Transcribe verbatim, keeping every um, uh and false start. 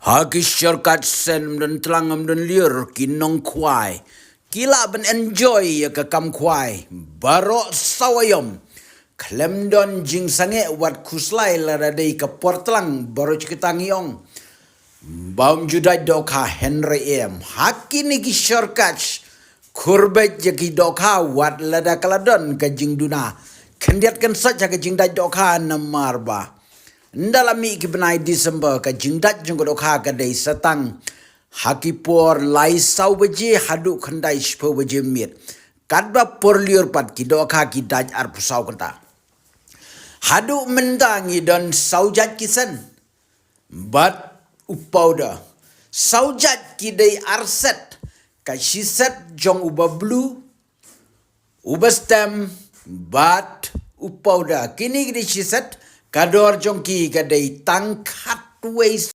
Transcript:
Ha ki shortcut shen ym don tlang ym don liur ki nongkhwai ki lah ban enjoy ïa ka kam khwai baroh saw aïom. Khlem don jingsangeh wat khuslai lada dei ka por tlang baroh shi katta ngi ong ba ym ju dait dohkha hynrei em. Ha kine ki shortcut khurbeit ïa ki dohkha wat lada ka la don ka jingduna khyndiat khynsoit ha ka jingdait dohkha namar ba ynda la mih ki bnai December ka jingdait jong ka dohkha ka dei sa tang ha ki por lai saw baje haduh khyndai shiphew baje miet. Katba por liur pat ki dohkha ki dait arphew saw kynta. Haduh mynta ngi don saw jait ki scent bad u powder. Saw jait ki dei ar set, ka shi set jong uba blue, uba stem bad u powder. Kine ki dei shi set, ka dor jong ki ka dei tang khatwei